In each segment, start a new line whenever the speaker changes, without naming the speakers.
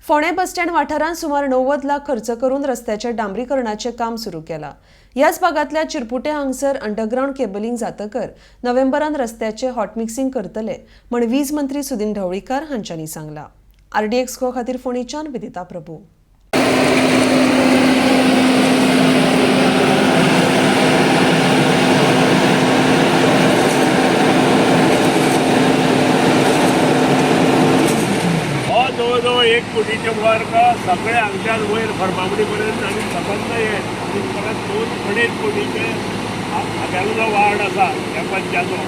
फोंडें bus stand वाठारांत सुमार 90 लाख खर्च करून रस्त्याच्या डांबरीकरणाचें काम सुरू केलां. ह्याच भागांतल्या चिरपुटे हांगसर अंडरग्रावंड केबलिंग जातकर नोव्हेंबरान रस्त्याचें हॉटमिक्सिंग करतले म्हण वीज मंत्री सुदिन ढवळीकार हांच्यांनी सांगलां. आरडीएक्स गो खातीर फोंडेच्यान विदिता प्रभू.
हो जवळ जवळ 1 कोटीचें वर्क सगळे हांगच्यान वयर फर्मागुडी पर्यंत आनी सबंद हे आनी परत 2-2.5 कोटीचे हांगेलो जो वार्ड आसा ह्या पंचाचो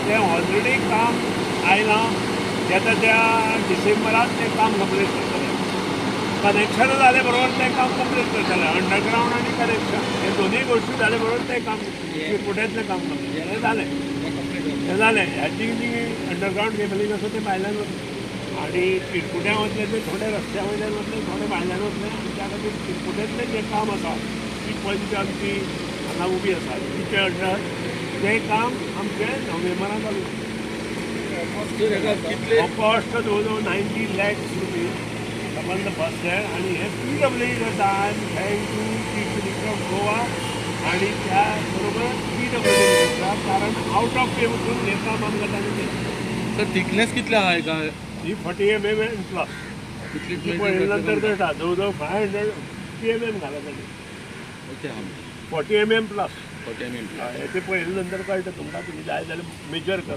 तें ऑलरेडी काम आयलां. येता त्या डिसेंबरात तें काम कंप्लीट करतले. कनेक्शन जाले बरोबर तें काम कंप्लीट करतले. अंडरग्रावंड आनी कनेक्शन हे दोनूय गोश्टी जाले बरोबर तें काम चिरपुट्यांतलें काम कंप्लीट हें जालें. हें जालें ह्याची जी अंडरग्रावंड केबलिंग आसा तें भायल्यान वतलें आनी चिरपुट्यां वतले ते थोडे रस्त्या वयल्यान वतले, थोडे भायल्यान वतले. आनी त्या खातीर चिरपुट्यांतलें जें काम आसा ती पंच आमची हांगा उबी आसा तिचे अंडर तें काम आमचें नोव्हेंबरान चालू. हो कॉस्ट जवळ जवळ 90 लॅक्स रुपीज सबंद बसले आनी हे पीडब्ल्यूडी करता. I am thank to chief minister of Goa आनी त्या बरोबर पीडब्ल्यूडी मिनिस्टर, कारण आवट ऑफ वे वचून हें काम आमकां ताणें केलें.
सर, थिकनेस कितले आहा हेका?
ही 40 mm एंड प्लस.
कितली?
ती पळयल्या नंतर कळटा जवळ जवळ 550 mm घाला ताणें.
ओके, हा.
40 mm प्लस.
40 mm.
ते पळयल्या नंतर कळटा तुमकां. तुमी जाय जाल्यार मेजर करा.